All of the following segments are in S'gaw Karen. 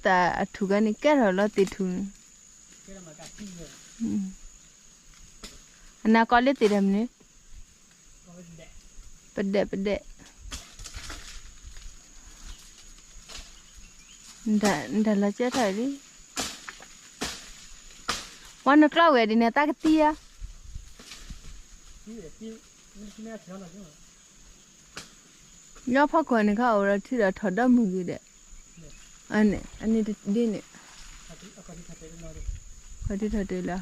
တၢ်အထူၣ်ကါန့ၣ် ကဲထီၣ်လီၤသ့ၣ်ထူၣ်န့ၣ်, အနၢ်ကီလၢသ့ၣ်တၢ်မနုၤ, ပဒဲးပဒဲး, နတၢ်လီၤကဲထီၣ်လံ, ဝဲနကျီဝဲဒ်န့ၣ်တၢ်ကသံဧါ ညီဖီခိၣ်န့ၣ် ခီအိၣ်ဒီးထံဒီးထီၣ်ဒီမုၢ်ဂ့ၤဒီး, အန့ၣ် အန့ၣ်တဒ့န့ၣ်, ခီထံထီၣ်တ့ၢ်လီၤ,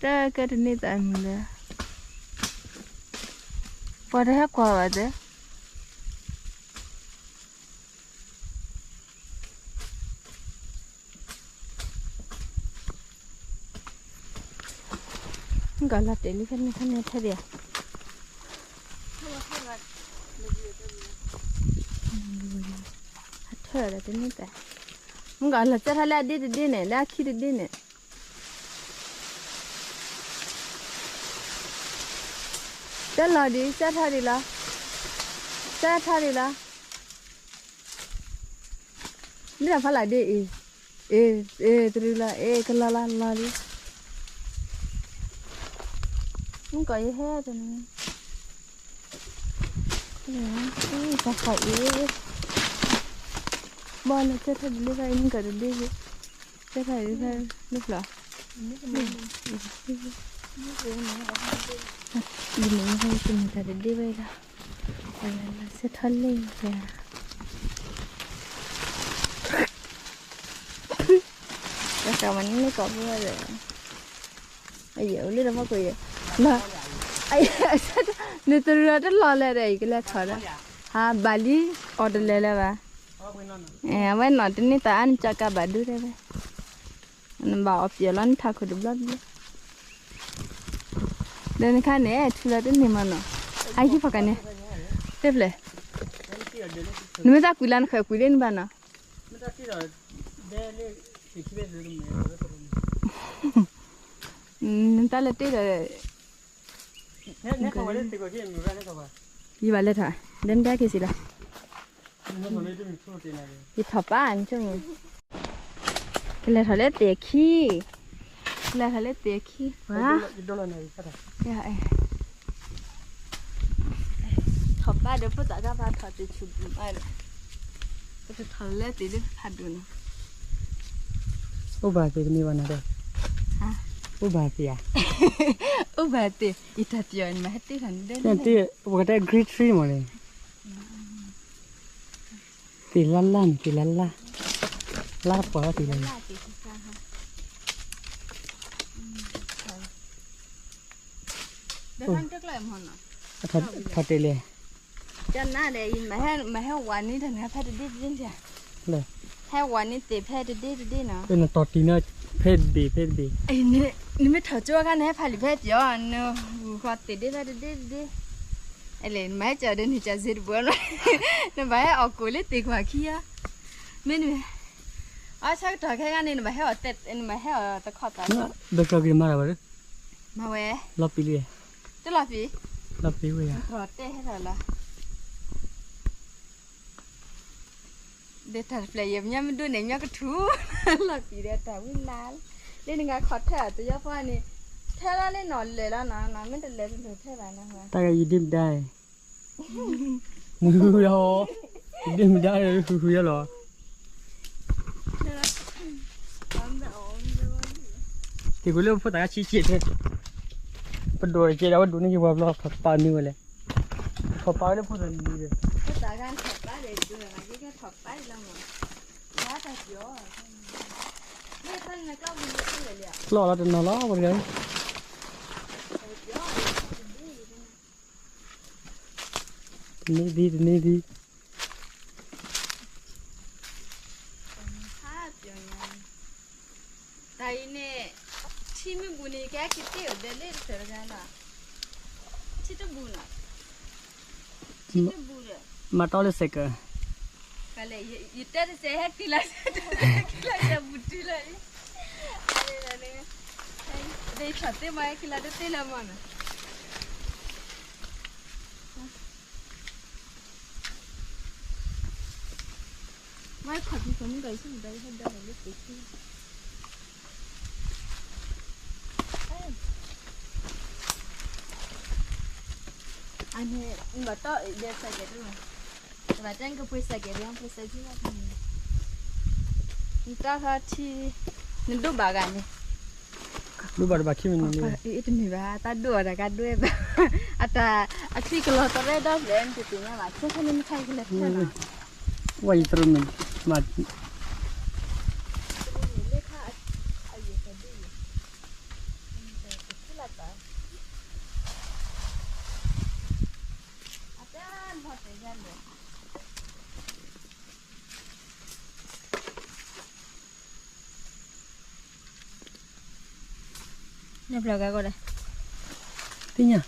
တၢ်ကဲတန့ၢ်သးမုၢ်လၢ်, ပှၤတဟဲကွၢ်ဘၣ်သ့ မ့ၢ်ကလီၤတဲာ်လံဖဲန့ၣ်ဖဲန့ၣ်ထဲဒံးဧါ, အထၢဒီးတန့ၢ်သး, မ့ၢ်ကလီၤစဲထီၣ်လၢအဒ့တဒ့န့ၣ် လၢအခံတဒ့န့ၣ်, စဲလီၤဒံး စဲထီၣ်ဒံးလီၤ, စဲထီၣ်ဒံးလီၤ. မ့ၢ်တၢ်ဖးလၢ်ဒ့အံၤ, အ့ အ့ တရံးလီၤ အ့ ကလီၤလီၤလီၤလံ, မ့ၢ်ကီးယဟဲတနံၤ, တၢ်ဃီအံၤ, ဘၣ်လၢကဲထီၣ်ဒ်လၢဘၣ်အံၤ မ့ၢ်ကီးတဒ့, ကဲထီၣ်ဒ်လၢဖျီၣ် ဒ်န့ၣ်တဒ့ဝဲလီၤ, လီၤစဲထီၣ်လံယၤ, တၢ်ကမၤန့ၢ်ကိးဖုဒီး, အယဲၢ်အိၣ်လၢတဖီခိၣ်ယဲၢ်, လီၤ, နတရံးတလီၤလဲၣ်ဒီး ယကလဲၤထီၣ်ဒီး, ဟးဘၣ်လံ, အီၤတလဲၤလၢၤဘၣ်, အဝဲနီၢ်တန့ၢ်သးအါ နကၢ်ကၢ်ဘၣ်ဒိတဲဝဲ နဘၣ်အီၣ်ပၠီၣ်လီၤ နထးခိၣ်တဘျီတဘျီ, ဒီးနခါန့ၣ် ထူလီၤတန့ၢ်မးနီၤ, ဟဲဟံးဖီၣ်ကါန့ၣ်, တဖျဲၣ်, နမ့ၢ်သးကွံာ်လၢနဃဲၤကွံာ်လၢနဘၣ်နီၤ, နတၢ်လၢတ့ၢ်ဒီး ယဘၣ်လဲၤထီၣ်, ဒဲမတၢ်က့ၤစံးလီၤ, ယထီၣ်ပၢ်နဆိကမိၣ်, ကလဲၤထီၣ်လၢသ့ၣ်ခံ, ကလဲၤထီၣ်လၢသ့ၣ်ခံ, ဝါ, ထီၣ်ပၢ်ဒီးဖိသၣ်တၢ်ဖးထီၣ်သ့ၣ်ဆူၣ်ဘၣ်ဒီး, ပတထီၣ်လၢသ့ၣ်လၢဖးဒိၣ်နီၤ, အိၣ်ဘၣ်သ့ၣ်တမ့ၢ်ဘၣ်နီၤဒီး, အိၣ်ဘၣ်သ့ၣ်ဧါ, အိၣ်ဘၣ်သ့ၣ် ယတၢ်ပျီၣ်န့ၣ် မ့ၢ်ဟဲတ့ထီၣ်န့ၣ်ဒဲ, ပကတဲ green tree မးန့ၣ်, သ့ၣ်လၢ်လၢ်န့ၣ် သ့ၣ်လၢ်လၢ်, လၢပှၤလီၤသ့ၣ်လၢ်လၢ်, ထီၣ်တဲာ်လဲၣ်, ကနၤဒီး မ့ၢ်ဟဲဝၤန့ၢ်တၢ်နၤဖဲတဒ့တဒ့န့ၣ်, ဟဲဝၤန့ၢ်သ့ၣ်ဖဲတဒ့တဒ့နီၤ, နတီၢ်တံၢ်န့ၣ် ဖဲတဘ့ၣ်ဖဲတဘ့ၣ်, နမ့ၢ်ထီၣ်ကၠိအခါန့ၣ် ဟဲဖးလံာ်ဖဲပျီၣ် နဂုာ်ဃီသ့ၣ်ဒ့ဖဲတဒ့တဒ့, အဲလဲၣ် နမ့ၢ်ဟဲကၠီဒီးန့ၣ် ကၠီစ့တဘိလီၤ, နဘၣ်ဟဲအီၣ်ကိၣ်လၢသ့ၣ်ခွါခံဧါ, မ့ၢ်နမ့ၢ် အဆၢကတီၢ်ခဲအံၤန့ၣ် နဘၣ်ဟဲအီၣ်, နဘၣ်ဟဲအီၣ်တခီသး, ဘၣ်ကီက့ၤမၤတၢ်ဘၣ်ဒီး, မၤဝဲ, လီၤပံာ်လံ, တလီၤပံာ်, လီၤပံာ်ဝဲယၤ, တဲဟဲထီၣ်လီၤ ဒီးတၢ်တဖျၢၣ်ယဲၢ်မညီမဒိန့ၣ် ညီကထူၣ်, လီၤပံာ်ဒီးတၢ်ဝံၣ်နါ, လၢနဂၤခီၣ်ထၢၣ်အတယီဖီန့ၣ်, ထဲလီၤလၢနီၢ်လဲၢ်လီၤနီၤ, မ့ၢ်တလဲၢ်တလိၣ်ထဲဘၣ်နီၤ, တၢ်ဂၤယဒ့မဒါ, မုၢ်လီၤ, ယဒ့မဒါဒီးဃုဃုယီလီၤ, က့ၤကွံာ်လၢဖိသၣ်ကဆံးဆံးဖဲ, ပဒိၣ်တကဲဒီး ဝဲဒိၣ်န့ၢ်ယဝၤဘျီ ထီၣ်ပာ်မံဝဲလဲၣ်, ထီၣ်ပာ်ဝဲလၢဖိသၣ်န့ၣ်ဒီး, ဖိသၣ်ဂၤထီၣ်ပာ်ဒီးဒိၣ်န့ၣ် ကဲထီၣ်ပာ်လီၤမး, ဘၣ်တၢ်ပျီ, ကျီၢ်လီၤတနီၤလီၤ ပှၤတဂၤ, တန့ၢ်ဒံး တန့ၢ်ဒံး တၢ်အံၤန့ၣ်, ထံမ့ၢ်ဘူးန့ၣ် ကဲက့ၤတ့ၢ်အီၤဒဲးလၢတဖျၢၣ်တဂၤလီၤ, ထံတဘူးနီၤ, ထံတဘူးဒီး, မၤတီလၢစဲးကၢ, ယတဲတစဲးဟဲက့ၤလီၤ, က့ၤလီၤယဘူၣ်တုၤလီၤ, ဒ်ထီၣ်သ့မး ဟဲက့ၤလီၤတသ့လၢၤမးနီၤ. ဝဲခီၣ်ဖံးခိၣ်မုၣ်ကီၢ်ယဆိကမိၣ်တၢ်ယဟဲဒၢးလီၤလၢပှ့ၤခံ အန့ၣ် နဘၣ်တီၢ်ဒဲးစဲးကဲးတမး, နဘၣ်တဲနကပှ့ၤစဲးကဲးဒ် ပှ့ၤစဲးကဲးလီၤ, နတီၢ်ခီထံ နဒိၣ်ဘၣ်ဂၤန့ၣ်, ဒိၣ်ဘၣ်တဘၣ်ခံမံၤန့ၣ်, တမ့ၢ်ဘၣ် တၢ်ဒိၣ်အီၤတၢ်ကဒိၣ်ဘၣ်, အတၢ်အချံကလီၤတရဲဒီဖျၢၣ် နတသ့ၣ်ညါဘၣ် ဆိခါန့ၣ်နခါကလဲၤဖျၢၣ်နီၤ, ဝဲယတရမ့ၢ်မၤ နဖျၢၣ်ဂၤကီးဒဲး, သ့ၣ်ညါ,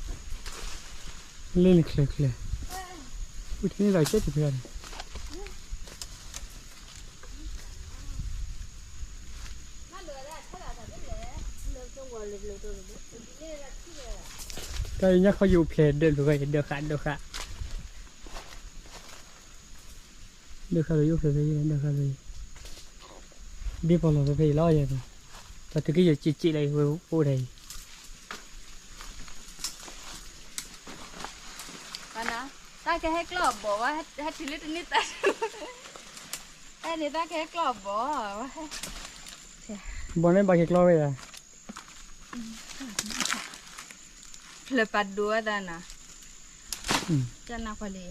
လၢနချၢချၢ, ဝံၤတန့ၢ်ဒီးကဲတဖျၢၣ်န့ၣ်, တၢ်ညါခီယိၣ်ဖျဲၣ်ဒၢးဖျိးဂၤ ယဒၢးဃာ်ဒၢးဃာ် ဒၢးဃာ်လၢယိၣ်ဖျဲၣ်ဖဲယဲ ဒၢးဃာ်လၢယ ဒ့ပီၢ်လီၤဖဲဖဲအံၤလီၤယဲ, တၢ်တုၤက့ၤယိၣ်ကၠံးကၠံးလၢယဝဲအိၣ်ဒၣ်အံၤ, တၢ်ကဟဲကျီၢ်အဘီၣ်ဝဲ ဟဲတုၤလၢတန့ၢ်သး, ဟဲန့ၣ်တၢ်ကဟဲကျီၢ်အဘီၣ်ဝဲ, ဘီၣ်န့ၣ်ဘၣ်က့ၤကျီၢ်ဝဲဒၣ် ဖျၢၣ်ပာ်ဒိၣ်ဝဲသးနီၤ, ကနၣ်ကွၢ်လံ,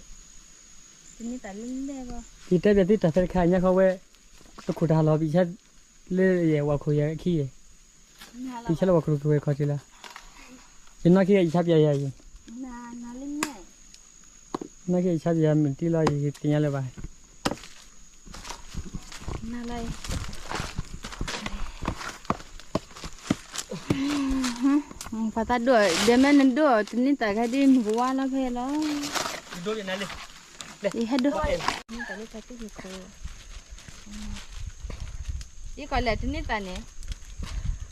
တန့ၢ်သးလၢလဲၣ်ဘၣ်, ယတဲပျးသုတၢ်ဖဲတခါ ညါခီဝဲ, ပခိၣ်တၢ်ဟးလီၤပယီၤဆါ, လၢယဝၤခိၣ်ယခံယဲ, ယဆါလၢဝၤခိၣ်ကဝဲၤခီၣ်ထံးလီၤ, ယနီၢ်ခံဂၤယဆါပယီၤယၤအံၤ, နီၢ်ခံဂၤယဆါပယီၤမုၢ်တံၢ်လီၤ ယသ့ၣ်ညါလၢၤဘၣ် နလၢ, ပှၤသးဒိၣ် ဒဲမ့ၢ်နဒိၣ် တန့ၢ်သးခါဒ်မုၢ်ကဝါလီၤဖဲလီၤ, ယဟဲဒိၣ်, ယကီးလဲၣ်တန့ၢ်သးန့ၣ်,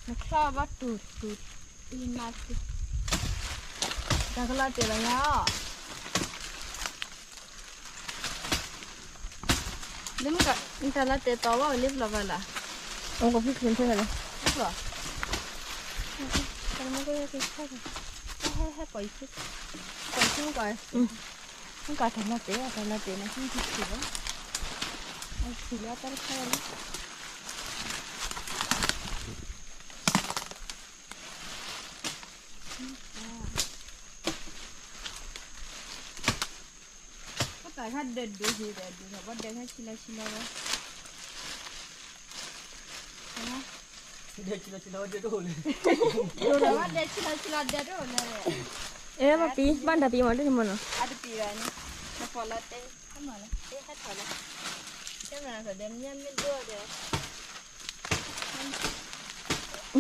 နချီဘၣ်တူၢ်တူၢ်, တၢ်ကလီၤတဲာ်ဘၣ်ညါအီၤ နတၢ်လီၤတဲာ်တီၤဘၣ်ဝဲလံဖျိဘၣ်လၢ, အိၣ်ကဖုၣ်ဖုၣ်ဖဲလဲၣ်, ဖျိ, ဟဲ ဟဲ ဟဲ ပှၤ, ပှၤဆူကီး, မ့ၢ်ကီးတၢ်လီၤတဲာ် တၢ်လီၤတဲာ်န့ၣ် ဟံၣ်တထံၣ်လီၤ, အထံၣ်လီၤတၢ်တခါလီၤ ပတၢ်ခါဒၢးဒိၣ်ဟ့ၣ်ဒီးဒိၣ်ထီၣ် ဘီဒဲးခါဆံလီၤဆံလီၤဝဲ, ဒဲးဆံလီၤဆံလီၤဝဲဒဲးတအိၣ်လၢၤ, ဒိၣ်ထီၣ်ဘီဒဲးဆံလီၤဆံလီၤဒဲးတအိၣ်လၢၤ, အဲ ဘၣ်ပံၤ ဘၣ်တၢ်ပံၤမ့ၢ်ဒ်န့ၣ်မ့ၢ်နီၤ, အတပံၤဘၣ်န့ၣ်, နပီၢ်လီၤတဲာ်, ဟဲမၤလီၤတဲာ် ဟဲထီၣ်လီၤ, ဟဲမၤလီၤတဲာ် ဒဲးမညါမ့ၢ်ဒိၣ်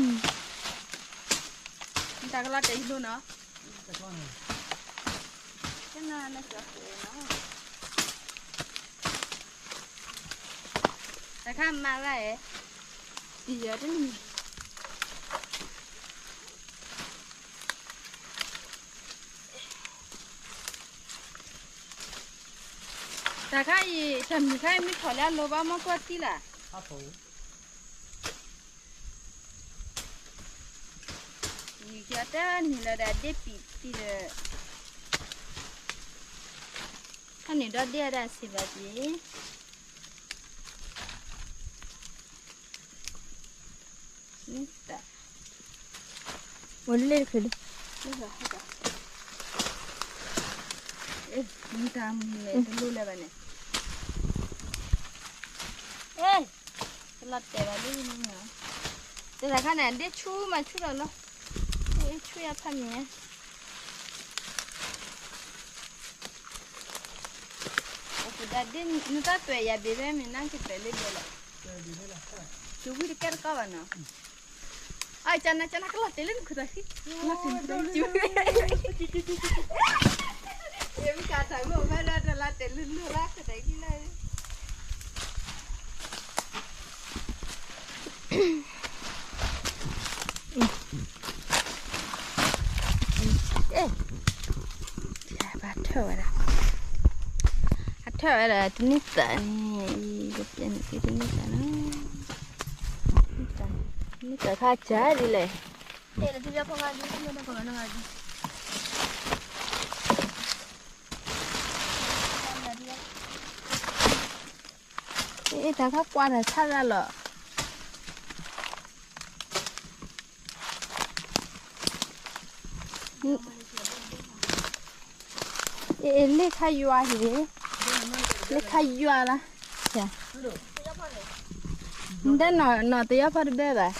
ဒီး နတၢ်ကလီၤတဲာ်ယလိၤနီၤ, ကနၣ်နကၠီၤဃဲနီၤ, တၢ်ခါမၤဝဲ, ယတနံၤ တၢ်ခါအံၤ တၢ်မုၢ်ခါအံၤမ့ၢ်ထီၣ်လၢအလိၤဘၣ်မ့ၢ်ကွၢ်တံၢ်လၢ်, ယကတဲနုာ်လီၤဒၣ်ဒ့ပံာ်တံၢ်ဒီး, ဟဲနုာ်ဒီးဒ့အဒၣ်စံးဘၣ်ပံာ်, မ့ၢ်တၢ်, အိၣ်လၢတချုးလံ, မ့ၢ်တၢ်မုၢ်လဲၣ်တလိၣ်လၢၤဘၣ်န့ၣ်, အဲ, တလီၤတဲာ်ဘၣ်လံ, တၢ်ခါန့ၣ် ဒ့ဆူၣ်မၤဆူၣ်ဒီးလီၤ, ဆူၣ်ယဖးမံၤညါ ဒ် နတၢ်သွဲၣ်ယၤဘ့ၣ်ဘဲမ့ၢ်နကသွဲၣ်လၢဘဲလီၤ, တဝံတကဲတကီဘၣ်နီၤ, အကနၣ်ကနၣ်ကလီၤတဲာ်လၢနခုၣ်သးဃံ, ယမ့ၢ်ကတၢ်မ့ၢ်အိၣ်ဖဲလၢတလီၤတဲာ်လၢလၢလၢခုၣ်သးဃံလၢ ဘၣ်ထၢၣ်ဝဲဒၣ်, အထၢၣ်ဝဲဒၣ်တနံၣ်သးန့ၣ်, ယပျဲန့ၣ်က့တန့ၢ်တၢ်နီၤ, န့ၢ်တၢ်ခါစၢ်ဒ်လဲၣ်, အ့ၣ် တၢ်ခါကွၢ်တၢ်ဆါရၤလီၤ. အ့ၣ် လ့ၣ်ခါယွၤဟံၣ်, လ့ၣ်ခါယွၤလၢ, ဒဲနီၤ နီၤတယီဖီတဘဲဘၣ်,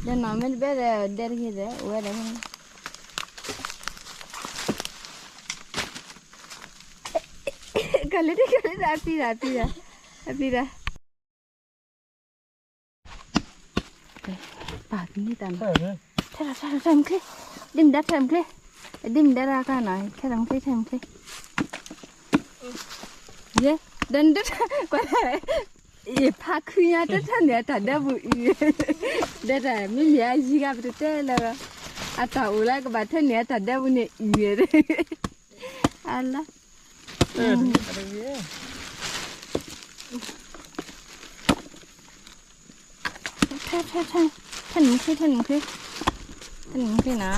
ဒဲနီၤမ့ၢ်တဘဲဒီး ဒဲတဂ့ၤဒီး အိၣ်ဝဲဒီး ကလၢတကလၢတၢ်အပျံၤတၢ် အပျံၤတၢ်, အပျံၤတၢ်, ပာ်ကန့ၢ်တၢ်နီၤ, ထဲထဲထဲမချ့, ဒ်မဒါထဲမချ့, ဒ်မဒါတၢ်ကနီၤ ထဲမချ့ ထဲမချ့, ယဲ, ဒ်ကွၢ် ယဖးခုညါတထၢၣ်န့ၣ်အတၢ်ဒဲပူၤအံၤ, ဒဲတၢ်မ့မ့ၢ်အယံၤဂၤပတတဲလၢၤ, အတၢ်အိၣ်လၢကဘၣ်ထၢၣ်န့ၣ်အတၢ်ဒဲပူၤန့ၣ်အံၤ, အလၢ, ထဲထဲထဲ, ထဲနမုၢ်ချ့ ထဲနမုၢ်ချ့, ထဲနမုၢ်ချ့နီၤ,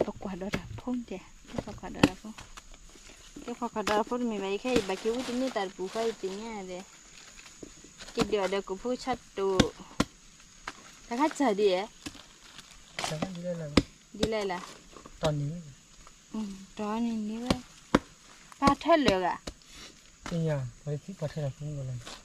ပကွၢ်ဒီးတၢ်ဖိတဲ, ပကွၢ်ဒီးတၢ်ဖိ, ပကွၢ်ဒီးတၢ်ဖိတမ့ၢ်ဘၣ် ယခဲအံၤဘၣ်က့ၤဝံတန့ၢ်တၢ်တပူၤဃီအံၤသ့ၣ်ညါဒီး, က့ၤဒုးအီၤဒီးကိးဖုဆၢတိၢ်, တၢ်ခါစၢ်ဒ်ဧါ, ဒ်လဲၣ်လၢ, တီန့ၣ်န့ၣ်ဝဲ, ပှၤထၢလၢာ်ဂၤ, ပှၤထၢလၢာ်ဖိလၢာ်, တၢ် ကွၢ်ထီၣ်လံနီၤ,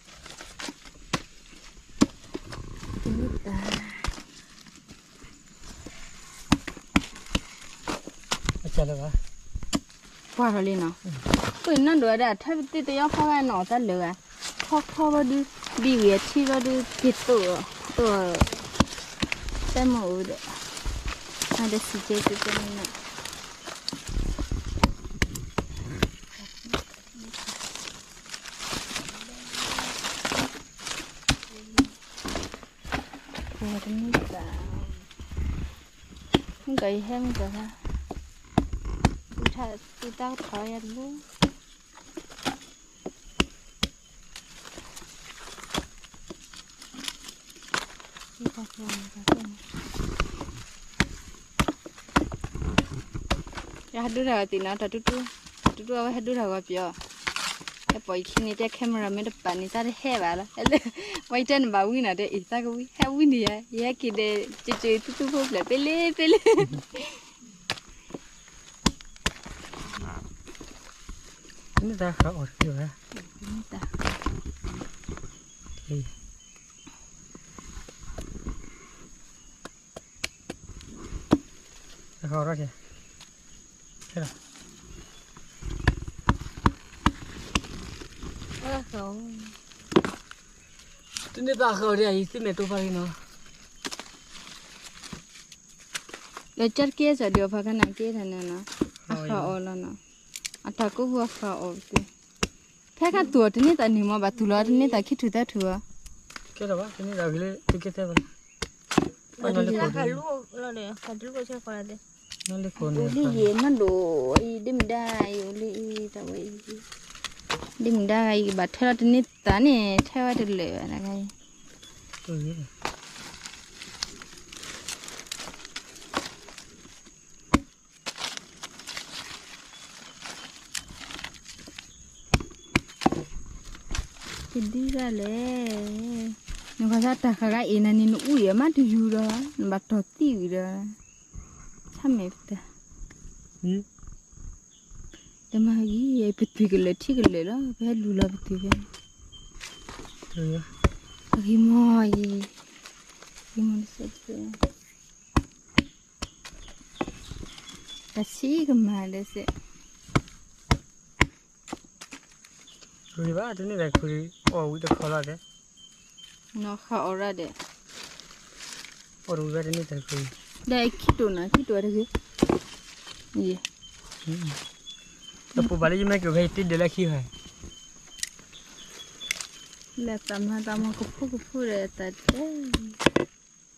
ပှ့ၤနီၢ်ဒိၣ်ဝဲဒၣ် ထၢတသ့တယီဖီဂၤနီၤ တၢ်လၢာ်ဂၤ, ထီထီဘီဒု, ဘံၣ်ဝံၤအထံဘီဒု, က့ၤတိၢ်, တိၢ်, တၢ်မ့ၢ်အိၣ်ဒီး, အဒီးစံးကဲက့ၤကဲန့ၣ်နီၤ တမ့ၢ်တၢ်, မုၢ်ကီးယဟဲမုၢ်ကီးခါ, သုတၢ်ကထီၣ်ယၤတဘိ, ယဟဲဒိတၢ်ဂီၤသ့ၣ်နီၤ တၢ်တူတူ, တၢ်တူတူအဝဲဟဲဒိတၢ်ဂီၤပျီ, ဟဲပိာ်ယခံန့ၣ် တဲ camera မ့ၢ်တပာ်န့ၣ်တၢ်တဟဲဘၣ်လီၤ, ဝဲယတဲနဘၣ်ဝံနီၤ တဲအံၤသးကဝံ ဟဲဝံန့ၣ်ယၤ ယဟဲက့ၤဒီး ကၠိကၠိသုသုဖိဖျဲး ပ့လ့ပ့လ့ မ့ၢ်တၢ်ဃးအီၤတက့ၢ်ဘၣ်, မ့ၢ်တၢ် ဃးအီၤ, တန့ၢ်သးဃးအီၤဒ်အံၤ သုမဲာ်တိဖးလံနီၤ, လၢကၠီတကဲစၢ်ဒုးအဖးခါနၤကဲထီၣ်န့ၣ်နီၤ, အဃးအီၤလီၤနီၤ, အတၢ်ကိးပူၤအဃးအီၤက့ၤ, ဖဲခါသူၣ်အီၤတန့ၢ်သးန့ၣ်မ့ၢ်ဘၣ်သူၣ်လီၤတန့ၢ်သးခံထူၣ်သၢထူၣ်ဧါ, ကဲထီၣ်ဘၣ် တန့ၢ်သးဂ့ၤလၢသုကဲသဲဘၣ်, အိၣ်လံယဲၢ်နီၢ်ဒိၣ်အံၤ ဒ်မဒါအံၤ အိၣ်လံအံၤ ဒ်မဒါအံၤ ဘၣ်ထွဲလီၤတန့ၢ်သးန့ၣ် ထဲဝဲတလၢာ်ဘၣ်တခါအံၤ ကဒုဒၣ်လဲၣ်, နကစၢ်တၢ်ဃးဂၤအံၤနၤန့ၣ် နအူအံၤအမးတယူၤဒီး နဘၣ်တီၢ်သံဝံၤဒီး ဆၣ်မဲာ်ပတၢ်, တမၤဂ့ၤ ပသွံၣ်ကလၢာ်ထံကလၢာ်လီၤ ပဟဲလူၤလီၤပသွံၣ်ဖဲန့ၣ်, အဂ့ၤမီၢ်အံၤ, ဂ့ၤမီၢ်တစဲးတစဲး, တၢ်ဆံးကမၤဒီးစဲး ဂ့ၤဘၣ် တန့ၢ်တၢ်ခွံ အီၣ်ဝံၤတခီလီၤတဲ, နီၢ်ဃၣ်အီၣ်ရၣ်ဒဲး, အီၣ်တဝံၤဘၣ်တန့ၢ်တၢ်ခွံ, ဒီးခံတိၢ်နီၤ ခံတိၢ်တဂ့ၤ, တပူၤဘၣ်လၢယမ့ၢ်က့ၤဖဲယတ့ဒဲးလၢခံဟဲ, လၢသးမၤသးမၤကဖူကဖူဒီးတၢ်တဲ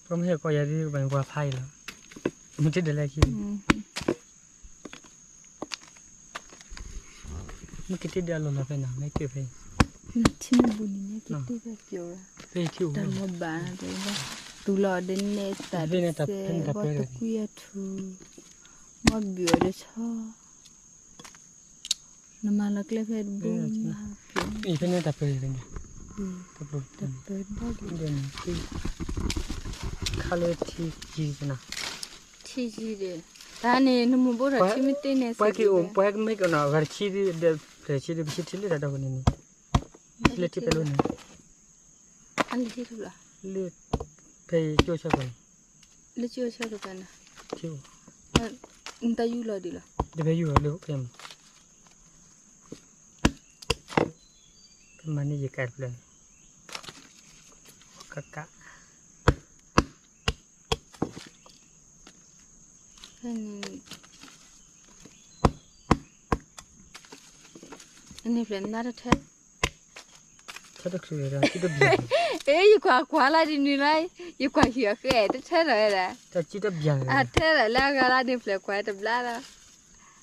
ပမ့ၢ်ဟဲကီၢ်ယၤဒ်ကဘၣ်ပှၤဖးအံၤလီၤ, မ့ၢ်တ့ဒဲးလၢခံ, တ မ့ၢ်ကတ့ၢ်ဒီးအလီၢ်လီၤဖဲနၤ မ့ၢ်က့ၤဖဲအံၤ, နထံမ့ၢ်ဘူးန့ၣ် မ့ၢ်ကတ့ၢ်ဖဲပျီၤ, ဖဲအံၤထံအိၣ်တၢ်လီၤဘၣ်, သူလီၤဒ်န့ၣ် တၢ်တစဲး ဘီတကွံအထူ, ဘီဘျီၤဒီးဆီ, နမၤလီၤကျဲဖဲတဘိ, အံၤဖဲန့ၣ်တၢ်ပၢၤန့ၣ်, တၢ်ပၢၤဘီဒ်န့ၣ်, ခါလၢထံယံၤကနၤ, ထံယံၤဒီး, တၢ်န့ၣ် နမိၢ်ဘိဒီးထံမ့ၢ်တ့ၢ်န့ၣ် ပှၤက့ၤအိၣ် ပှၤကမ့ၢ်ကနီၤ အဂၤတဆံ ဒီးဖျၢၣ်ဆံ ဒီးပဆံထံလၢတၢ်ဒီကန့ၣ်န့ၣ်, လၢထံဖဲလီၤန့ၣ်, လၢထံဖဲလီၤ, လၢဖဲကၠိဆၢကီၢ်န့ၣ်, လၢကၠိဆၢကီၢ်န့ၣ်, ထံအိၣ်, နတၢ်ယူၢ်လီၤဒံးလီၤ, တဖဲယူၢ်လီၤလၢဖဲမး, ဖဲမၤန့ၢ်ယကးတဖျၢၣ်, ကကး အန့ၣ်ဖျဲၣ်နတထဲ, အဲ ယကွၢ်ကွၢ်လၢဒ်နုၤလီၤ, ယကွၢ်ဟံၣ်အဃဲ တထဲထီၣ်ဝဲဒၣ်, အထဲထီၣ်လၢအဂၤလၢန့ၣ်ဖျဲၣ်ကွၢ်တဘျါလီၤ,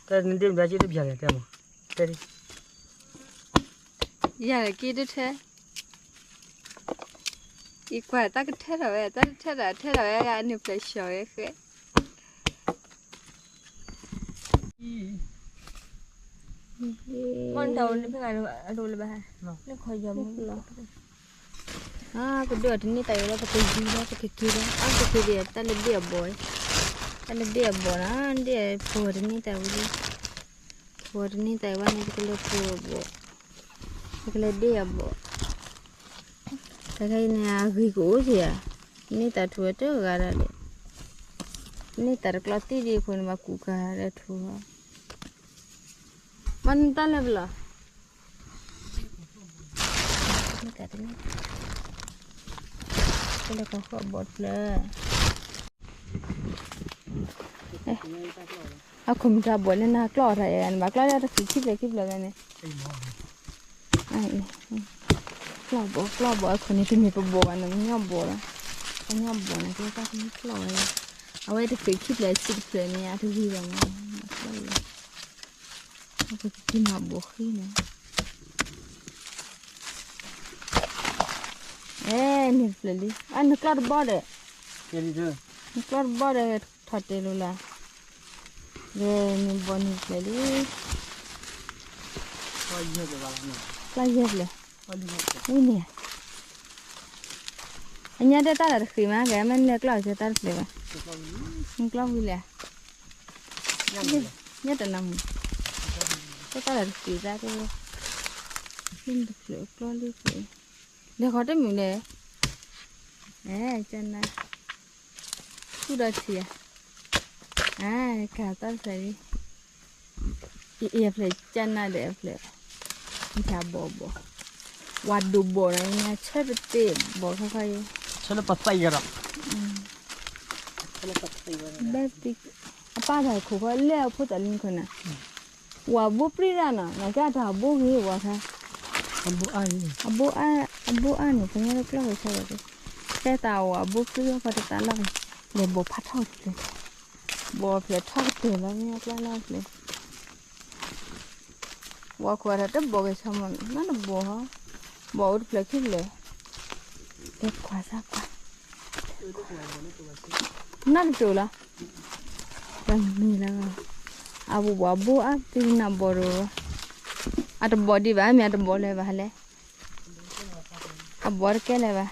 တၢ်နဒ့ၣ်ဘျါက့တဘျါလဲၣ်တဲမး, တဲဒ်, ယၤက့တထဲ, ယကွၢ်တၢ်ကထဲထီၣ်ဝဲ တၢ်တထဲထီၣ်ထဲထီၣ်ဝဲအဂၤန့ၣ်ဖျဲၣ်ဆှီဝဲဃဲ မ့ၢ်တၢ်အိၣ်လၢဖဲဂၤအဒိၣ်လၢၤဘၣ်, လၢခီယီၤမူလီၤ, အါ ပဒိၣ်အတန့ၢ်တၢ်အံၤလၢပကယံၤလီၤ ပကက့ၤလီၤ အါ ပက့ၤဒ်တၢ်လၢဒ့ၣ်အဘီၣ်, တၢ်လၢဒ့ၣ်အဘီၣ်နီၤ ဒ့ၣ်ဖိတန့ၢ်တၢ်ဝံၤလံ, ဖိတန့ၢ်တၢ်အံၤဘၣ်န့ၣ် ပကလဲၤဖိအဘီၣ်, ပကလဲၤဒ့ၣ်အဘီၣ်, တၢ်ခဲအံၤန့ၣ် အဂ့ၤကအိၣ်က့ၤဧါ, န့ၢ်တၢ်ထူဝဲတဂၤဒၣ်လဲာ်, န့ၢ်တၢ်တကျီသံၣ်ဒ်အဃိန့ၣ် ဘၣ်ကူၣ်ကၤဒီးထူ, မ့ၢ်နတၢ်လဲၤဘၣ်လီၤ, တၢ်လဲၤကီၢ်ဃီဘီၣ်တဖျၢၣ်, အခိၣ်မုၢ်တၢ်ဘီၣ်န့ၣ် နကျီၢ်အီၤတၢ်အဲၣ် နဘၣ်ကျီၢ်လၢတၢ်ခံခံဖျၢၣ်ခံဖျၢၣ်ဂၤန့ၣ်, ကျီၢ်ဘီၣ် ကျီၢ်ဘီၣ်အခိၣ်န့ၣ် တမ့ၢ်ပဘီၣ်ဘၣ်န့ၣ် ပညီဘီၣ်လီၤ, ပညီဘီၣ်န့ၣ် ကျီၢ်တၢ်ခံကျီၢ်ဝဲ, အဝဲတဖျၢၣ်ခံဖျၢၣ်ဆံတဖျၢၣ်န့ၣ် အတဂ့ၤဘၣ်မး, ကျီၢ် ပကက့ၤမၤဘီၣ်ဃ့န့ၣ်, အဲ န့ၢ်တဖျၢၣ်လံ, အ နကျီၢ်တဘီၣ်ဒီး, နကျီၢ်တဘီၣ်ဒီး ထီၣ်တဲာ်လိာ်လၢ်, ဒီးနဘီၣ်န့ၢ်တဖျၢၣ်လံ, ကျီၢ်ယဲၢ်ဖျၢၣ်, ဝံၤန့ၣ်, အညါတဲတၢ်လၢတဃံးမး ကဲမ့ၢ်လဲၤကျီၢ်ကဲတၢ်တဖျၢၣ်ဘၣ်, နကျီၢ်ဝံၤလဲၣ်, ညါတနၤမုၢ်, တဲတၢ်လၢတဃံးသးတဲ, မ့ၢ်တဖျၢၣ်ကျီၢ်လံဖျၢၣ်, လဲၤဃီတမုာ်န့ၣ်, အဲ ကနါ, ဆူၣ်ဒီးထံၣ်ဧါ, အဲ ကၤတၢ်တဖျၢၣ်လံ, အံၤအဖျၢၣ်ကနါဒီးအဖျၢၣ်, မ့ၢ်ဘီၣ်ဘီၣ်, ဝၤဒိၣ်ဘီၣ်နီၤ ဆၢပသ့ၣ်ဘီၣ်ခါခါအံၤ, ဆၢလၢပသးအံၤဒီး, ဘဲသ့ၣ်, အပၢ်တၢ်ခိၣ်ဃီလဲၢ်အဖိတၢ်လံခိၣ်နၤ, ဝၤဘိပြံဒၣ်နီၤ နကဲတၢ်အဘိဂ့ၤဝၤခါ, အဘိအါ, အဘိအါန့ၣ် ပညါလၢကျီၢ်ကဆၢဒီး, ကဲတၢ်ဝၤဘိပြံအီၤခီတသးလီၢ်, လဲၤဘီၣ်ဖးထီၣ်တဖျၢၣ်, ဘီၣ်ဖျၢၣ်ထီၣ်ကတၢၢ်လီၤ မ့ၢ်အကျီၢ်လီၢ်ဖျၢၣ် ဝၤခိၣ်အတၢ်တဘီၣ်ကဲဆၢမး နတဘီၣ်ဟီ, ဘီၣ်အိၣ်တဖျၢၣ်ခံဖျၢၣ်, လဲၤကွၢ်စၢ်ကွၢ်, နတတိၤလီၤ, တမံၤလီၤ, အဝၤဘိအါ သ့ၣ်နဘီၣ်ဒီး, အတဘီၣ်ဒံးဘၣ် မ့ၢ်အတဘီၣ်လၢၤဘၣ်လဲၣ်, အဘီၣ်တကဲလၢၤဘၣ်,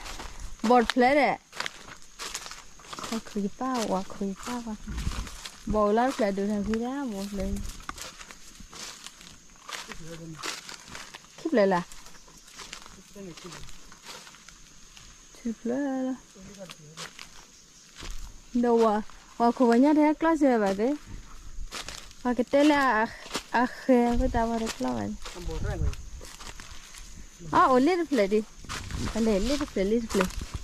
ဘီၣ်တဖျၢၣ်ဒီး ဝၤခိၣ်ယပၢ် ဝၤခိၣ်ယပၢ်ဝဲ, ဘီၣ်ဝဲလီၤတဖျၢၣ်ဒိၣ်ထီၣ်ဂ့ၤဒၣ် ဘီၣ်ဖျၢၣ်, ခံဖျၢၣ်လၢ်, ခံဖျၢၣ်လီၤ, ဒီးဝၤ, ဝၤခိၣ်ဝဲညါတဟဲကျီၢ်စၢၤဘၣ်သ့ၣ်, ပှၤကတဲလၢအဃဲၤဝဲတၢ်ဝဲတကျီၢ်ဘၣ်န့ၣ်, အအိၣ်လ့ၣ်တဖျၢၣ်ဒံး, အလဲၤလ့ၣ်တဖျၢၣ်လ့ၣ်တဖျၢၣ်,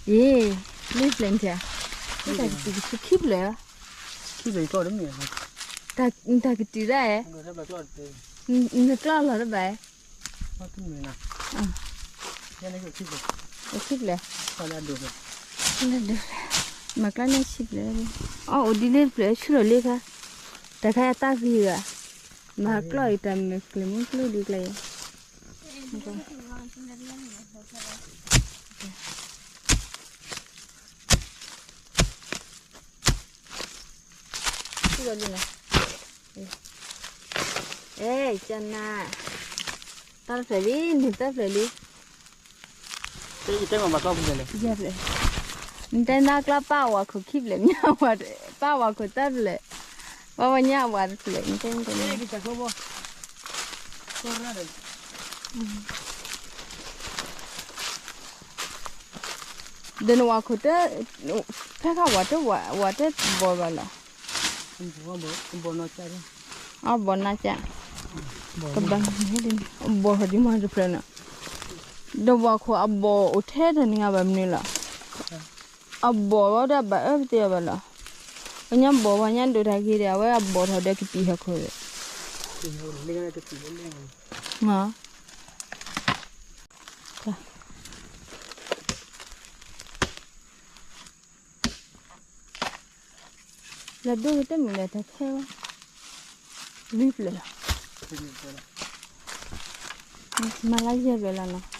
ယ့, လ့ၣ်တဖျၢၣ်န့ၣ်, လ့ၣ်တဖျၢၣ်ခံဖျၢၣ်, တၢ်ကတုၤဒၣ်ဧါ, နကျီၢ်လီၤတဘၣ်, ခံဖျၢၣ်, မၤကျီၢ်န့ၢ်ခံဖျၢၣ်, အအိၣ်ဒ်လ့ၣ်တဖျၢၣ် ဆူၣ်လီၤလ့ၣ်ခါ, တၢ်ခါအတၢ်ဂ့ၤဂၤ, မၤကျီၢ်အံၤတၢ်မ့ၢ်ကျဲၤမုၢ်ကျိၣ်ဒ်ကျဲၤအံၤ, အဲ ကနၤ, တၢ်တဖျၢၣ်လံ နတၢ်တဖျၢၣ်လံ, နတဲနၤကျါပၢ်ဝၤခိၣ်ခံဖျၢၣ် မ့ၢ်ဝၤ ပၢ်ဝၤခိၣ်တၢ်ဖျၢၣ်, ပၢ်ဝၤညါဝၤတဖျၢၣ် နတဲနတဲ ဒီးနဝၤခိၣ်တၢ်, ဖဲခါဝၤတဝၤတဘီဘၣ်လီၤ, အဘီနါကၢ်, ကဘၣ်ဘီထီၣ်ဒ်မးတဖျၢၣ်နီၤ, ဒီးဝၤခိၣ်အဘီအိၣ်ထဲတနံၤဘၣ်မနုၤလီၤ, အဘီဝဲဒၣ်ဘၣ်အၢပသ့အီၤဘၣ်လီၤ, ပညါဘီပှၤညါဒိၣ်တၢ်ဂ့ၤဒီး အဝဲအဘီထီၣ်ဒီးကပံာ်ဟီၣ်ခိၣ်, လၢဒိၣ်ကတၢၢ်မုၢ်လၢတၢ်ခဲဝဲ, လွံၢ်ဖျၢၣ်လီၤ, မၤလၢယဲၢ်ဖျၢၣ်လီၤနီၤ,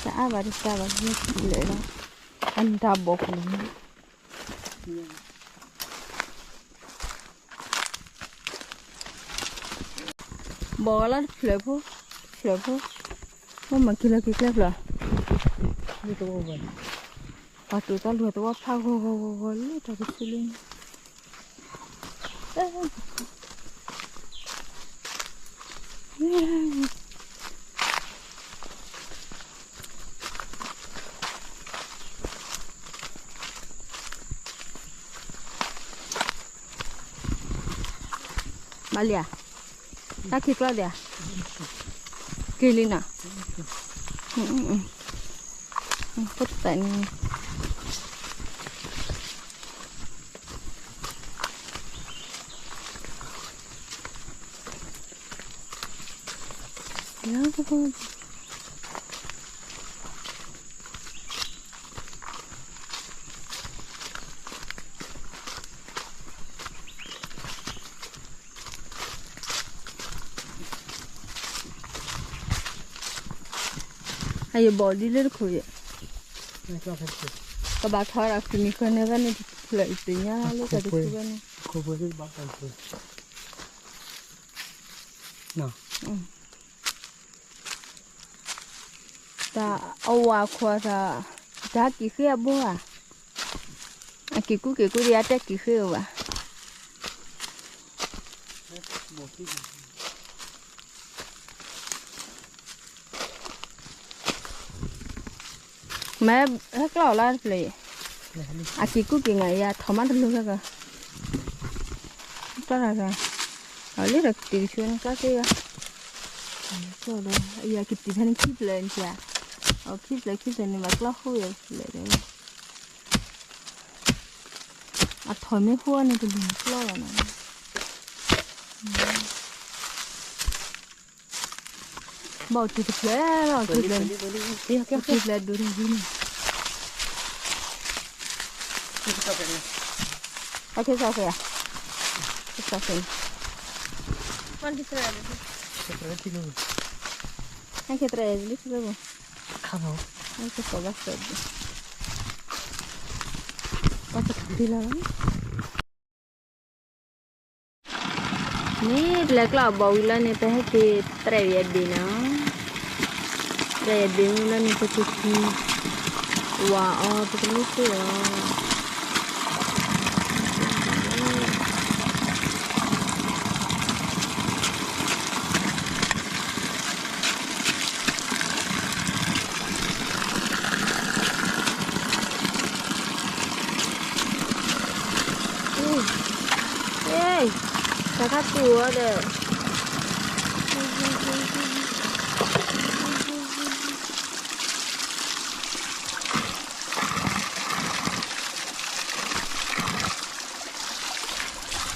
တအါဘၣ်တစှၤဘၣ် ယဲၢ်ဖျၢၣ်လီၤ, အတၢ်ဘီခိၣ်လီၤနီၤ ဘီလၢတဖျၢၣ်ဖိ, တဖျၢၣ်ဖိ, မ့ၢ်မၤက့ၤလီၤက့ၤကျဲဖျၢၣ်, ပှၤတူၢ်တၢ်လူၤသဝီဖးဂီၤဂီၤဂီၤဂီၤလၢတၢ်တဆူလံ, မၤလံဧါ, တၢ်ခံကျီၢ်ဒံးဧါ, က့ၤလံနီၤ, တၢ်န့ၣ် အယဘီဒ်လၢတခိၣ်ယဲၢ်, ကဘၣ်ထီၣ်ဒီးသုးမံၤဃၢၤန့ၢ်ဘၣ်န့ၣ်တဖျၢၣ်အံၤသ့ၣ်ညါလၢတၢ်တဆူဘၣ်န့ၣ်, တၢ်အဝၤခွါတၢ်, တၢ်က့ၤဃ့အဘိဧါ, အက့ၤကူက့ၤကူဒံးအတဲက့ၤဃ့အဘၣ် မ့ၢ်ဟဲကျီၢ်အီၤလၢတဖျၢၣ်အံၤ, အက့ၤကူက့ၤနၤယၤထီၣ်မးတလိၤခဲက, ကျီၢ်တၢ်, အလၢတၢ်ကတုၤကဆူန့ၣ်ကျီၢ်သ့ဂၤ, ယကတုၤဖဲန့ၣ်ခံဖျၢၣ်န့ၣ်ဧါ, အခံဖျၢၣ်ခံဖျၢၣ်န့ၣ်ဘၣ်ကျီၢ်ဃိယဲၢ်ဖျၢၣ်ဒီး, အထီၣ်မ့ၢ်ဃိန့ၣ်တလိၤကျီၢ်လီၤနီၤ. ဘၣ်အိၣ်တုၤတဖျၢၣ်လီၤ, တုၤဖျၢၣ်, တုၤဖျၢၣ်ဒိၣ်ဒိၣ်ဒ်န့ၣ်, အခဲစီၤဃဲၤ, ခဲစီၤဃဲၤ, နခဲတြဲလံ, နခဲစီၤဘၣ်ဃဲၤ, ဘၣ်တခါဒ်လီၤ. န့ၣ်ပလဲၤကျီၢ်အဘီဝံၤလီၤန့ၣ် ပဟဲက့ၤတြဲးဝံၤအဘ့ၣ်နီၤ, တြဲးအဘ့ၣ်မုၢ်လီၤန့ၣ် ပက့ၤထံ, ဝၤအီၤ ပကလူၤဃ့အီၤ. တၢ်ခါပူၤဝဲဒီး,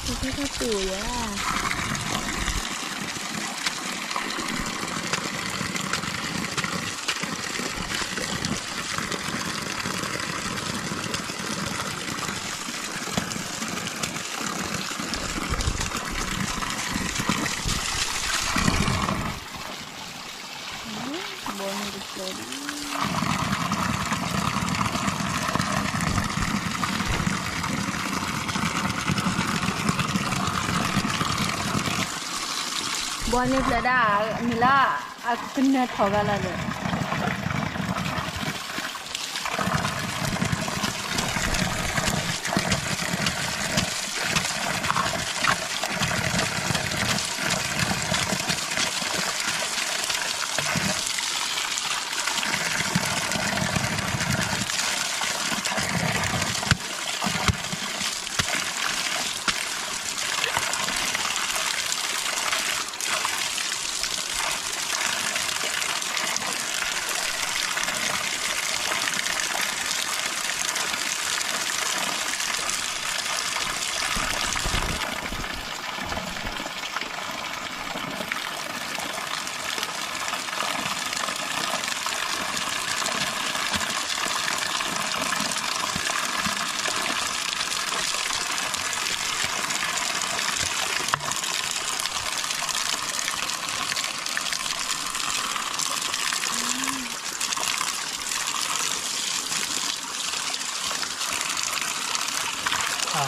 တၢ်ခါပူၤယၤ. ဘီန့ၣ်တဖျၢၣ်ဒံး ဘီန့ၣ်ဖျၢၣ်ဒၣ် မ့ၢ်လၢ အကနၢၤထီၣ်ဂၤလီၤဒီး အလၤ တဲဖျၢၣ်လံ ဝ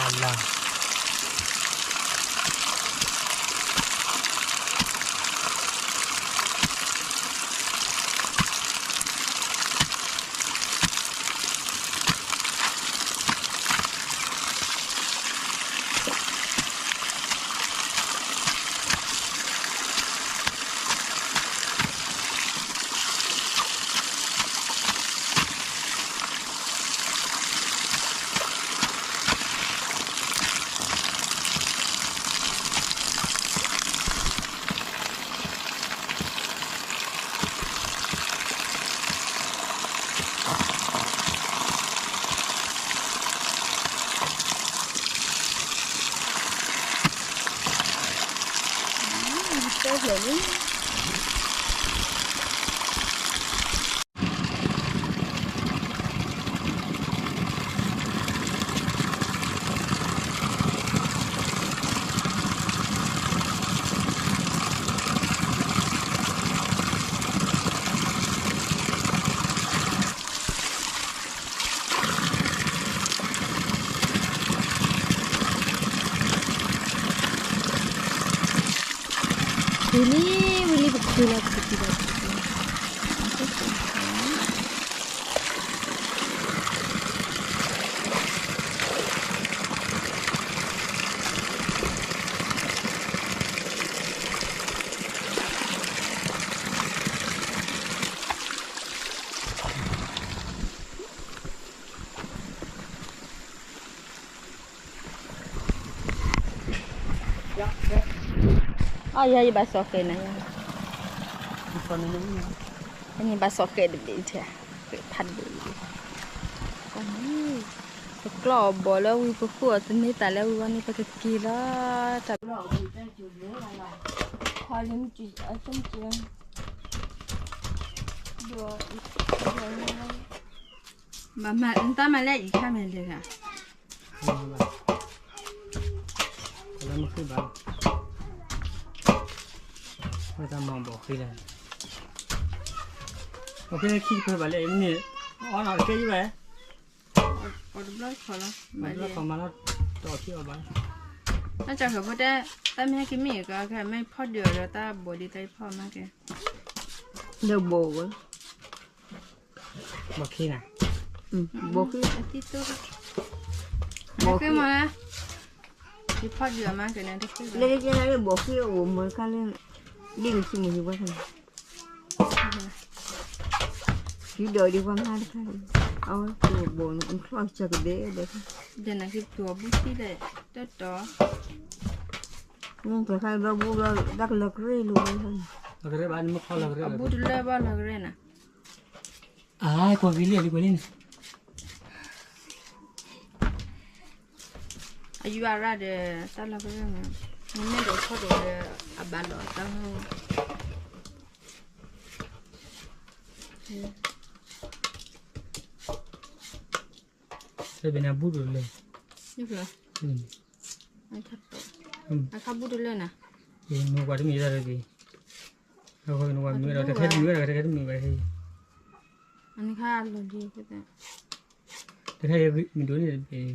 ံၤလံ ဝံၤလံ ပခုလီၤ ပခုလီၤ ပခုလီၤ အီ ယၤ ယဘၣ်စီၤဃဲးနၤယၤ, ယဘၣ်စီၤဃဲးတဘ့ၣ်ထဲ, ဃဲးဖးဒိၣ်လံ, ပကျီၢ်အီၤဘီၣ်လၢဝံၤ ပဃုအီၤသန့သးလၢဝံၤဝဲန့ၣ် ပကက့ၤလီၤ, တၢ် ဘၣ်မၤ နတၢ်မၤလၢအံၤခါမဲာ်လဲၣ်ဂၤ, လၢမုၢ်ဃ့ဘၣ်, ဝဲတၢ်မၤဘီၣ်ဃ့လဲၣ်, ဘီၣ်ဃ့ခံတဖၢဘၣ်လဲၣ်, မ့ၢ်န့ၣ် အီၣ်နီၤတကဲယဘၣ်, အီၣ်တဘျီတခီၣ်လီၤ, မၤတဘျီတခီၣ်မၤလီၤ, တအီၣ်ခံအီၣ်ဘၣ်, တၢ်ကၢ်ဃၢၤဖိတဲ, တၢ်မ့ၢ်ဟဲက့ၤမ့ၢ်အကီခဲ မ့ၢ်ဖီၣ်ဒုးအီၤဒီးတၢ်ဘီၣ်ဒ်တၢ်အံၤဖီၣ်မးကဲ, လၢဘီၣ်ဝဲ ဘီၣ်ခံနၤ, ဘီၣ်ခံ, ဘီၣ်ခံမး, ယဖီၣ်ဒုးအီၤမးကဲန့ၣ်, လၢကဲလၢဘီၣ်ခံအိၣ်မးတခါလၢ, ဒ်နခံမုၢ်ဟံၣ်ဝဲခါန့ၣ်, ခံဒီးဒ်ပှၤမၤတခါ, အဝဲကဘီၣ်န့ၣ်အချီၣ်စၢ်ကဒဲဒဲ, ဒ်နက့ၤတူၢ်အဘူၣ်ထံလဲၣ်, တတီၤ, နတခါဘီဘူၣ်လီၤ တၢ်ကလီၤကရ့လိာ်ဝဲ, အဘူၣ်တလၢဘၣ်လီၤကရ့နၤ, အါ ကွၢ်က့ၤလံ လံကွၢ်လံန့ၣ်, အယွၤရၣ်ဒီး တၢ်လီၤကရၢၢ်မး, နမ့ၢ်ဒီးဖီၣ်ဒီး အဘၣ်လီၤအတၢ်မူ, တဘ့ၣ်န့ၣ် အဘူၣ်တလၢ, အခါဘူၣ်တလၢနၤ, နကွၢ်တမံၤတၢ်တဘ့ၣ် မ့ၢ်ဒီး တထဲတမုာ်ဝဲဒီး တထဲတမုာ်ဝဲ, အန့ၣ်ခါလီၤဒံး, တထဲမုာ်ဒိၣ်န့ၣ်တဘ့ၣ်,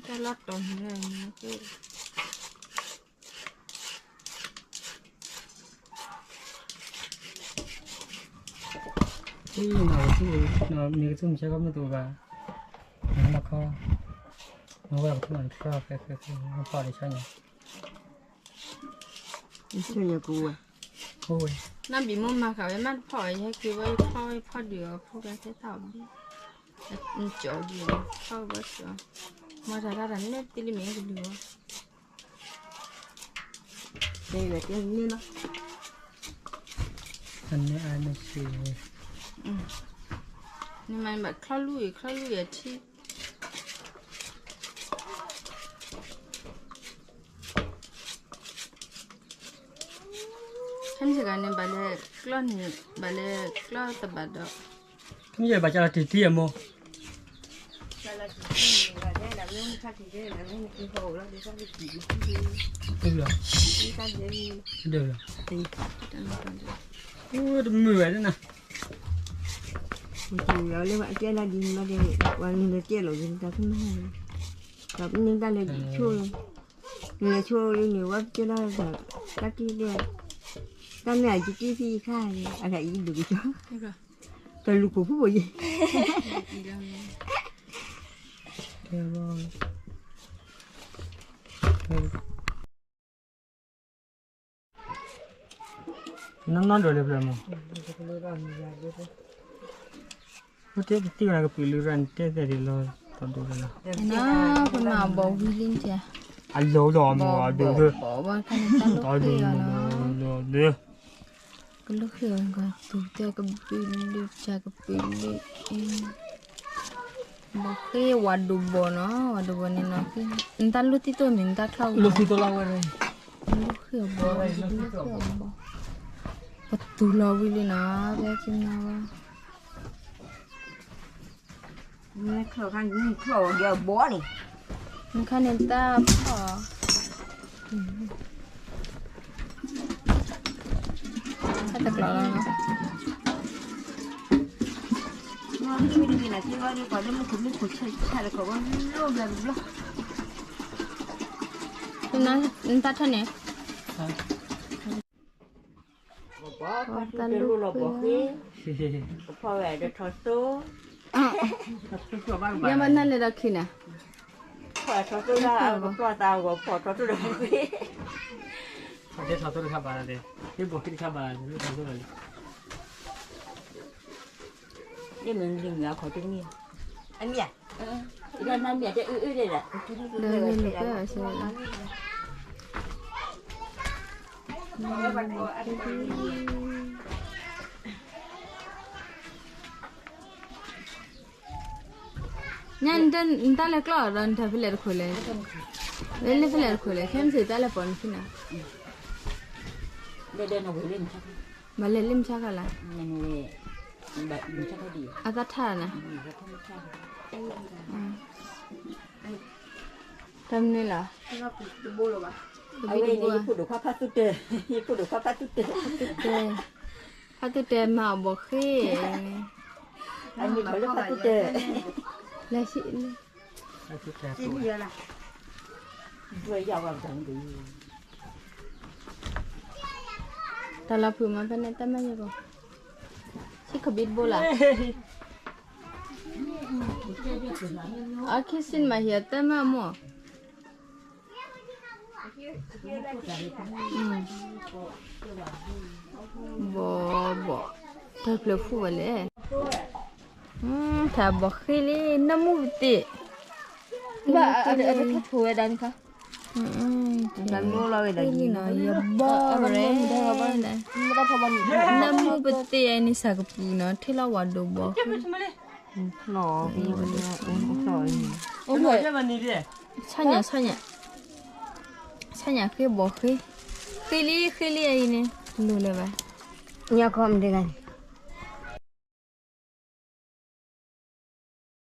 တၢ်လီၢ်တီၤန့ၣ်လၢ မ့ၢ်ကသူၣ်မဆါကီမ့ၢ်တအိၣ်ဘၣ်, နမၤခီ, နဝဲကသူၣ်မၤတချီ ဖဲဖဲဖဲ နဖီၣ်ဒီးဆါညါ, ဆါညါကဝဲ, နဘံၣ်မိၢ်မၤဃာ်ဝဲ မ့ၢ်တဖီၣ်ဝဲ ယဟဲက့ၤဝဲ ယဖီၣ်ဝဲ ယဖီၣ်ဒုးအီၤ ဖိကဲသဲထီၣ်ဘံၣ်, နကၠီဒုးအီၤ ဖီၣ်ဝဲကၠီ, မၤတၢ်တၢ်တၢ်န့ၣ်တ့လံမ့ၢ်ကဒုးအီၤ တဲဝဲတဲန့ၣ်လီၤ, အန့ၣ်အန့ၣ်စ့ၢ်, နမၤဘၣ်ချီလူၢ်အံၤ ချီလူၢ်အံၤအထံ, ခဲမုၢ်ဆ့ၣ်ဂၤန့ၣ် ဘၣ်လဲၤကျီၢ်န့ၣ် ဘၣ်လဲၤကျီၢ်တဘၣ်ဒီး, ခဲမုၢ်ဆ့ၣ်ဘၣ်ကလီၤတံၢ်တံၢ်အမိၢ်, တမုာ်ဝဲန့ၣ်, လၢအကဲလၢဒ်န့ၣ်ဘၣ်ဒီး ပှၤနုာ်လီၤကဲလီၤ တၢ်ကမၣ်, တၢ်နုာ်တၢ်လဲၤဒံးဆိၣ်လီၤ, နုာ်လီၤဆိၣ်လံန့ၣ် ဝဲကဲလီၤ, တၢ်တံၢ်ဒဲး, တၢ်မ့ၢ်အကတံၢ်ဖံးခါန့ၣ် အဂၤအံၤဒိၣ်ကစီ, တၢ်လူၤခိၣ်ဖှိၣ်ယဲ, နီၢ်နီၢ်ဒိးလၢဖျၢၣ်မး, ဝဲတဲပတံၢ်ဝဲကပံာ်လၢရၢ်နတဲသဲဒ်လီၤ, သီဒိၣ်လီၤ, ပမၤဘီဝံလံတဲ, အလီၤဒီးမၤဒိၣ်, ဘီဘီခါန့ၣ်တၢ်လီၢ်ဃ့ၢ်အီၤလီၤ, ကလၢဃ့ၢ်အီၤကသူတဲကပံာ်လၢကပံာ်လၢ, ဘီဃ့ဝၤဒိၣ်ဘီနီၤ, ဝၤဒိၣ်ဘီန့ၣ်နီၤ, နတၢ်လီၢ်သံတိၢ်မ့ၢ်နတၢ်ချီၣ်, လီၢ်သံတိၢ်လီၤဝဲ, လၢဃ့ၢ်အဘီ, လၢဃ့ၢ်အဘီ, ပသူလီၤဝံၤလံနီၤ, ဖဲက့ၤနီၤဝဲ, ချီၣ်ခါန့ၣ်, နခါန့ၣ်တၢ်ဖီၣ်, တၢ်တကျီၤလီၤနီၤ, နတၢ်ထီၣ်န့ၣ်, တၢ်လူၢ်လီၤဘီဃ့, ကဖီၣ်ဝဲဒီးထီသိ, ယမၤနၢ်လဲၤဒီးခံနၤ, ထီသိလၢကပျီၢ်သးဂီၤဖီၣ်ထီသိဒီးဘီဃ့, ထီသိတခါဘၣ်, ဟ့ၣ်ဘီဃ့တခါဘၣ်, ထီသိလီၤလံ, မ့ၢ်လံမ့ၢ်အခီၣ်တမံၤ, အမံၤ, ဒီးနမံၤတဲအၢအၢဒဲးဒၣ်, ဒီးဂ့ၤလိာ်ကွဲအီၤစ့ၢ်, ညါနတၢ်လဲၤကျီၢ်ဒီးနထၢဖဲလဲၣ်တခိၣ်လဲၣ်, လဲၤလၢဖဲလဲၣ်တခိၣ်လဲၣ်, ခဲမုၢ်ဆ့ၣ်တၢ်လဲၤပိာ်နခံနၤ, မၤလဲၤလၢမုၢ်ဆါခါလၢ်, အသးထါနၤ, တမနုၤလီၤ, အဝဲန့ၣ် ယဖိဒိၣ်ခွါဖးသူတၢၢ်, ယဖိဒိၣ်ခွါဖးသူတၢၢ်, ဖးသူတၢၢ်မၤအီၣ်ဘီဃ့, အမံၤလၢဖးသူတၢၢ်, လၢ တၢ်လီၤဖုးမၤဖဲန့ၣ်တၢ်မၤယဲၢ်ဘီ, ဆံခဘံတဘိလၢ်, အခံဆံမၤဟံၣ်အတၢ်မၤမိၢ်, ဘီဘီ, တၢ်ဖျၢၣ်ဖှိၣ်ဝဲလဲၣ်, တၢ်ဘီဃ့လံ နၢမူပတ့ၢ်, ဘၣ်အဝဲဒၣ်ကထိဝဲဒၣ်န့ၣ်ခါ, ယဘီရဲၣ်, နၢမူပတ့ၢ်အန့ၣ် စးကပူၤနီၤ ထံၣ်လီၤဝၤဒိၣ်ဘီ, ဆၣ်ညါ ဆၣ်ညါ, ဆၣ်ညါဃ့ဘီဃ့, ဃ့လံ ဃ့လံအံၤန့ၣ် တလိၣ်လၢၤဘၣ်, ညါခီမတဂၤန့ၣ်